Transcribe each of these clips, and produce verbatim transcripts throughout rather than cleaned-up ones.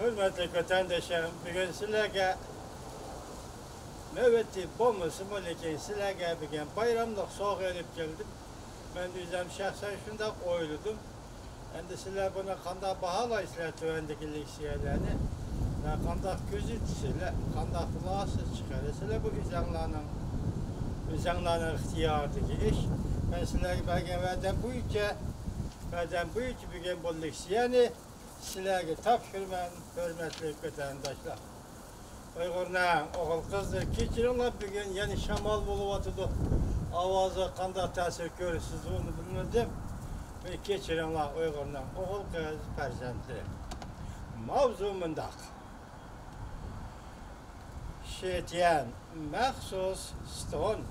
ھۆرمەتلىك ۋەتەنداشلىرىم، بۈگۈن سىلەرگە نۆۋەتتە بولمىسىمۇ، لېكىن سىلەرگە بۈگۈن بايراملىق سوۋغا ئېلىپ كەلدىم. مەن ئۆزۈم شەخسەن شۇنداق ئويلىدىم. ئەمدى سىلەر بۇنى قانداق باھالايسىلەر، تۆۋەندىكى لېكسىيەلەرنى ۋە قانداق كۆزىتىسىلەر، قانداق خۇلاسە چىقىرىسىلەر، بۇ ئۆزەڭلارنىڭ، ئۆزەڭلارنىڭ ئىختىيارىدىكى ئىش. مەن سىلەرگە بەرگەن ۋەدەم بويىچە، ۋەدەم بويىچە بۈگۈن بۇ لېكسىيەنى سىلەرگە تاپشۇرىمەن، ھۆرمەتلىك ۋەتەنداشلار. ئۇيغۇرنىڭ ئوغۇل-قىزلىرى، كەچۈرۈڭلار، بۈگۈن يەنە شامال بولۇۋاتىدۇ. ئاۋازىغا قانداق تەسىر كۆرىسىز، ئۇنى بىلمىدىم. بىر كەچۈرۈڭلار، ئۇيغۇرنىڭ ئوغۇل-قىز پەرزەنتلىرى. ماۋزۇ مۇنداق. شېتيەن مەخسۇس ستون.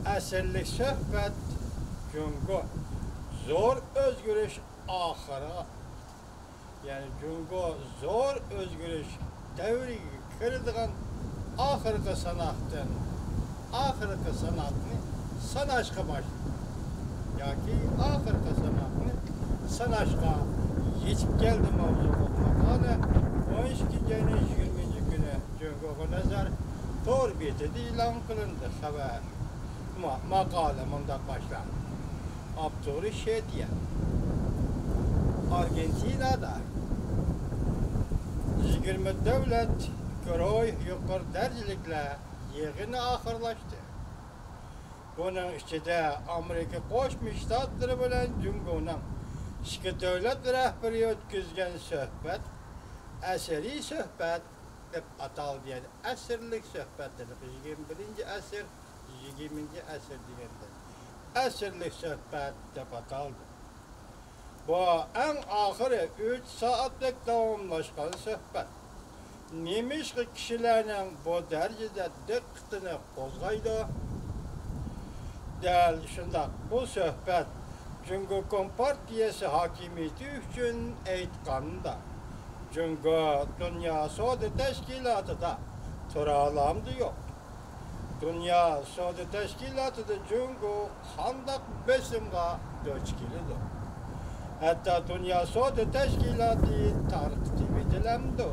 ئەسىرلىك سۆھبەت. جۇڭگو زور ئۆزگىرىش ئاخىرىغا، يەنى جۇڭگو زور ئۆزگىرىش دەۋرىگە كىرىدىغان ئاخىرقى ساناقتىن، ئاخىرقى ساناقنى ساناشقا باشلىدى. ياكى ئاخىرقى ساناقنى ساناشقا يېتىپ كەلدى ماۋزۇلۇق ماقالە. ئون ئىككىنچى ئاينىڭ يىگىرمىنچى كۈنى جۇڭگوغا نەزەر تور بېتىدە ئېلان قىلىندى. خەۋەر، ما-، ماقالە مۇنداق باشلاندى. ئاپتورى شېتيەن. ئارگېنتىنادا يىگىرمە دۆلەت گېروي يۇقىرى دەرىجىلىكلەر يىغىنى ئاخىرلاشتى. بۇنىڭ ئىچىدە ئامېرىكا قوشما شتاتلىرى بىلەن جۇڭگونىڭ ئىككى دۆلەت رەھبىرى ئۆتكۈزگەن سۆھبەت ئەسىرىي سۆھبەت دەپ ئاتالدى، يەنى ئەسىرلىك سۆھبەت دېدۇق. يىگىرمە بىرىنچى ئەسىر، يىگىرمىنچى ئەسىر دېگەندىن ئەسىرلىك سۆھبەت دەپ ئاتالدى. بۇ ئەڭ ئاخىرى ئۈچ سائەتلىك داۋاملاشقان سۆھبەت. نېمىشقا كىشىلەرنىڭ بۇ دەرىجىدە دىققىتىنى قوزغايدۇ؟ دەل شۇنداق، بۇ سۆھبەت جۇڭگو كومپارتىيەسى ھاكىمىيىتى ئۈچۈن ئېيتقاندا، جۇڭگو دۇنيا سودا تەشكىلاتىدا تۇرالامدۇ يوق؟ دۇنيا سودا تەشكىلاتىدا جۇڭگو قانداق بېسىمغا دۇچ كېلىدۇ؟ ھەتتا دۇنيا سودا تەشكىلاتى تارقىتىۋېتىلەمدۇ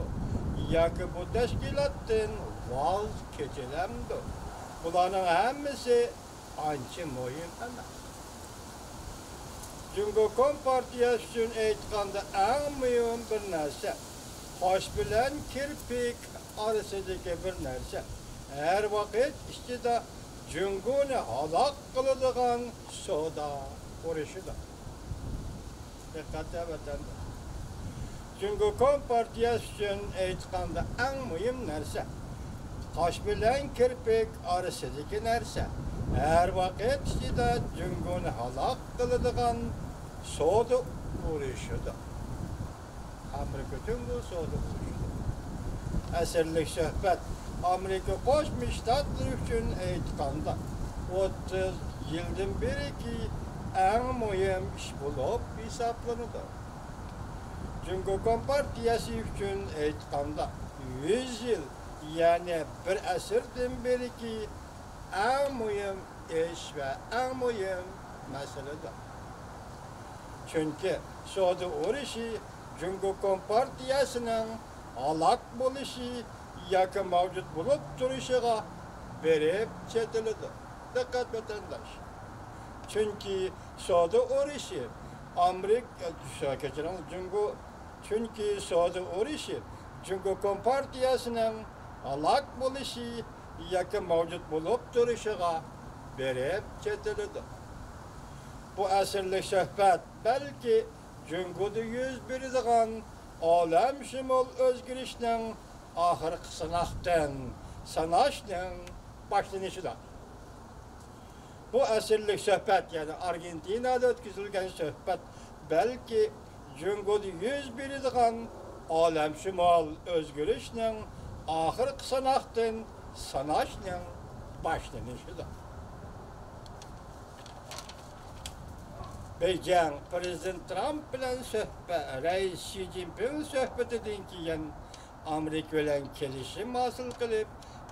ياكى بۇ تەشكىلاتتىن ۋاز كېچىلەمدۇ؟ بۇلارنىڭ ھەممىسى ئانچە مۇھىم ئەمەس. جۇڭگو كومپارتىيەسى ئۈچۈن ئېيتقاندا، ئەڭ مۇھىم بىر نەرسە، قاش بىلەن كىرپىك ئارىسىدىكى بىر نەرسە، ھەر ۋاقىت ئىچىدە جۇڭگونى ھالاك قىلىدىغان سودا ئۇرۇشىدۇر. دىققەت ۋەتەنداش. جۇڭگو كومپارتىيەسى ئۈچۈن ئېيتقاندا، ئەڭ مۇھىم نەرسە، قاش بىلەن كىرپىك ئارىسىدىكى نەرسە، ھەر ۋاقىت ئىچىدە جۇڭگونى ھالاك قىلىدىغان سودا ئۇرۇشىدۇر. ئامېرىكا جۇڭگو سودا ئۇرۇشىدۇر. ئەسىرلىك سۆھبەت. ئامېرىكا قوشما شتاتلىرى ئۈچۈن ئېيتقاندا، ئوتتۇز يىلدىن بېرىكى ئەڭ مۇھىم ئىش بولۇپ ھېسابلىنىدۇ. جۇڭگو كومپارتىيەسى ئۈچۈن ئېيتقاندا، يۈز يىل، يەنى بىر ئەسىردىن بېرىكى ئەڭ مۇھىم ئىش ۋە ئەڭ مۇھىم مەسىلىدۇر. چۈنكى سودا ئۇرۇشى جۇڭگو كومپارتىيەسىنىڭ ھالاك بولۇشى ياكى مەۋجۇت بولۇپ تۇرۇشىغا بېرىپ چېتىلىدۇ. دىققەت ۋەتەنداش! چۈنكى سودا ئۇرۇشى ئامېرىكا، كەچۈرۈڭ، جۇڭگو، چۈنكى سودا ئۇرۇشى جۇڭگو كومپارتىيەسىنىڭ ھالاك بولۇشى ياكى مەۋجۇت بولۇپ تۇرۇشىغا بېرىپ چېتىلىدۇ. بۇ ئەسىرلىك سۆھبەت بەلكى جۇڭگودا يۈز بېرىدىغان ئالەمشۇمۇل ئۆزگىرىشنىڭ ئاخىرقى ساناقتىن ساناشنىڭ باشلىنىشىدۇر. بۇ ئەسىرلىك سۆھبەت، يەنى ئارگېنتىنادا ئۆتكۈزۈلگەن سۆھبەت بەلكى جۇڭگودا يۈز بېرىدىغان ئالەمشۇمۇل ئۆزگىرىشنىڭ ئاخىرقى ساناقتىن ساناشنىڭ باشلىنىشىدۇر. بېيجىڭ، پىرېزىدېنت ترامپ بىلەن سۆھبەت، رەئىس شى جىنپىڭ سۆھبىتىدىن كېيىن، ئامېرىكا بىلەن كېلىشىم ھاسىل قىلىپ،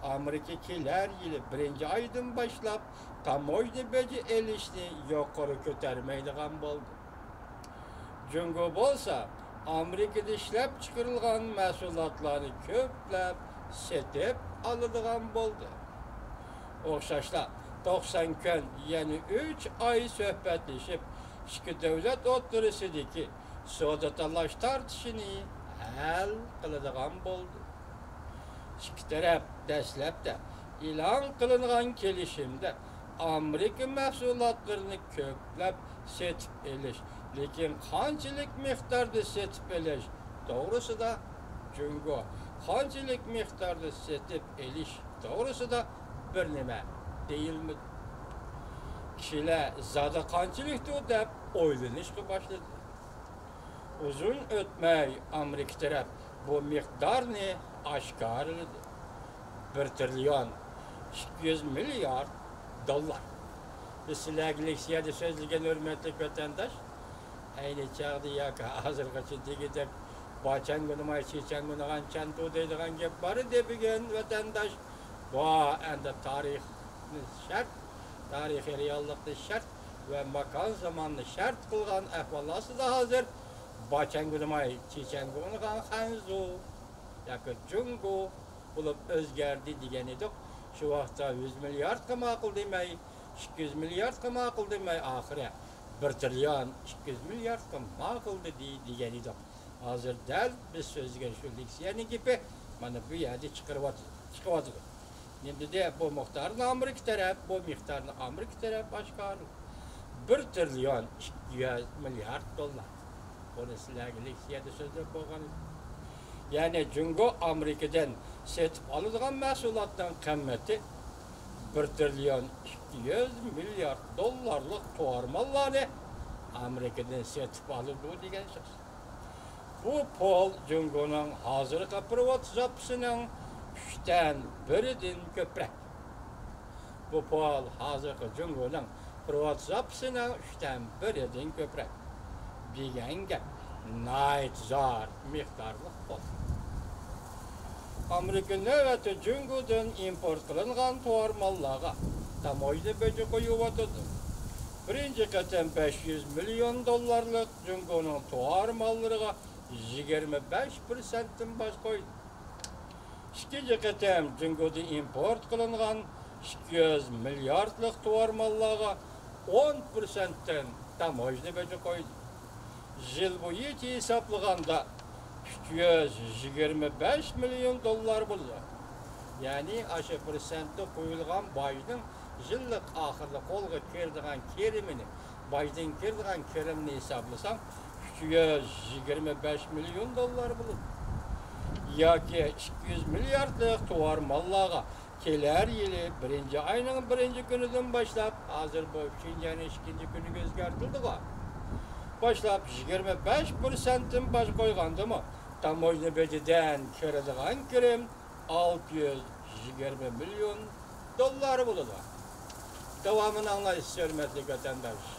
ئامېرىكا كېلەر يىلى بىرىنچى ئايدىن باشلاپ تاموژنا بېجى ئېلىشنى يۇقىرى كۆتەرمەيدىغان بولدى. جۇڭگو بولسا ئامېرىكىدا ئىشلەپچىقىرىلغان مەھسۇلاتلارنى كۆپلەپ سېتىپ ئالىدىغان بولدى. ئوخشاشلا، توقسان كۈن يەنە ئۈچ ئاي سۆھبەتلىشىپ، ئىككى دۆلەت ئوتتۇرىسىدىكى سودا تالاش-تارتىشىنى ھەل قىلىدىغان بولدى. ئىككى تەرەپ دەسلەپتە ئېلان قىلىنغان كېلىشىمدە ئامېرىكا مەھسۇلاتلىرىنى كۆپلەپ سېتىپ ئېلىش، لېكىن قانچىلىك مىقداردا سېتىپ ئېلىش توغرىسىدا، جۇڭگو قانچىلىك مىقداردا سېتىپ ئېلىش توغرىسىدا بىر نېمە دېيىلمىدى. كىشىلەر زادى قانچىلىكتۇ دەپ ئويلىنىشقا باشلىدى. ئۇزۇن ئۆتمەي ئامېرىكا تەرەپ بۇ مىقدارنى ئاشكارىلىدى. بىر تىرىليون ئىككى يۈز مىليارد دوللار. بىز سىلەرگە لېكسىيەدە سۆزلىگەن ھۆرمەتلىك ۋەتەنداش، ئەينى چاغدا ياكى ھازىرغىچە دېگۈدەك باچەنگۇنىماي چېچەنگۇنىغان چەنتۇ دەيدىغان گەپ بار ئىدى بۈگۈن ۋەتەنداش. بۇ ئەمدى تارىخنى شەرت، تارىخىي رېئاللىقنى شەرت ۋە ماكان زاماننى شەرت قىلغان ئەھۋال ئاستىدا ھازىر باچەنگۇنىماي چېچەنگۇنىغان خەنزۇ ياكى جۇڭگو بولۇپ ئۆزگەردى دېگەن ئىدۇق. شۇ ۋاقىتتا يۈز مىلياردقا ماقۇل دېمەي، ئىككى يۈز مىلياردقا ماقۇل دېمەي، ئاخىرى بىر تىرىليون ئىككى يۈز مىلياردقا ماقۇل دېدى دېگەن ئىدۇق. ھازىر دەل بىز سۆزلىگەن شۇ لېكسىيەنىڭ گېپى مانا بۇ يەردە چىقىرىۋاتىدۇ، چىقىۋاتىدۇ. نېمە دېدى؟ بۇ مىقدارنى ئامېرىكا تەرەپ، بۇ مىقدارنى ئامېرىكا تەرەپ ئاشكارىلىدى. بىر تىرىليون ئىككى يۈز مىليارد دوللار. بۇنى سىلەرگە لېكسىيەدە سۆزلەپ بولغان ئىدىم. يەنى جۇڭگو ئامېرىكىدىن سېتىپ ئالىدىغان مەھسۇلاتنىڭ قىممىتى بىر تىرىليون ئىككى يۈز مىليارد دوللارلىق تاۋار ماللارنى ئامېرىكىدىن سېتىپ ئالىدۇ دېگەن سۆز. بۇ پۇل جۇڭگونىڭ ھازىرقى پېرېۋوت زاپىسىنىڭ ئۈچتىن بىرىدىن كۆپرەك. بۇ پۇل ھازىرقى جۇڭگونىڭ پېرېۋوت زاپىسىنىڭ ئۈچتىن بىرىدىن كۆپرەك. دېگەن گەپ، ناھايىتى زور مىقدارلىق پۇل. ئامېرىكا نۆۋەتتە جۇڭگودىن ئىمپورت قىلىنغان تاۋار ماللارغا تاموژنا بېجى قويۇۋاتىدۇ. بىرىنچى قېتىم بەش يۈز مىليون دوللارلىق جۇڭگونىڭ تاۋار ماللىرىغا يىگىرمە بەش پىرسەنتتىن باج قويدى. ئىككىنچى قېتىم جۇڭگودىن ئىمپورت قىلىنغان ئىككى يۈز مىلياردلىق تاۋار ماللارغا ئون پىرسەنتتىن تاموژنا بېجى قويدى. يىل بويىچە ھېسابلىغاندا ئۈچ يۈز يىگىرمە بەش مىليون دوللار بولىدۇ. يەنى ئاشۇ پىرسەنتتە قويۇلغان باجنىڭ يىللىق ئاخىرىدا قولغا كىرىدىغان كىرىمىنى، باجدىن كىرىدىغان كىرىمنى ھېسابلىساڭ، ئۈچ يۈز يىگىرمە بەش مىليون دوللار بولىدۇ. ياكى ئىككى يۈز مىلياردلىق تاۋار ماللارغا كېلەر يىلى بىرىنچى ئاينىڭ بىرىنچى كۈنىدىن باشلاپ، ھازىر بۇ ئۈچىنچى ئاينىڭ ئىككىنچى كۈنىگە ئۆزگەرتىلدىغۇ. باشلاپ يىگىرمە بەش پىرسەنتتىن باج قويغاندىمۇ، تاموژنا بېجىدىن كىرىدىغان كىرىم ئالتە يۈز يىگىرمە مىليون دوللار بولىدۇ. داۋامىنى ئاڭلايسىز، ھۆرمەتلىك ۋەتەنداش.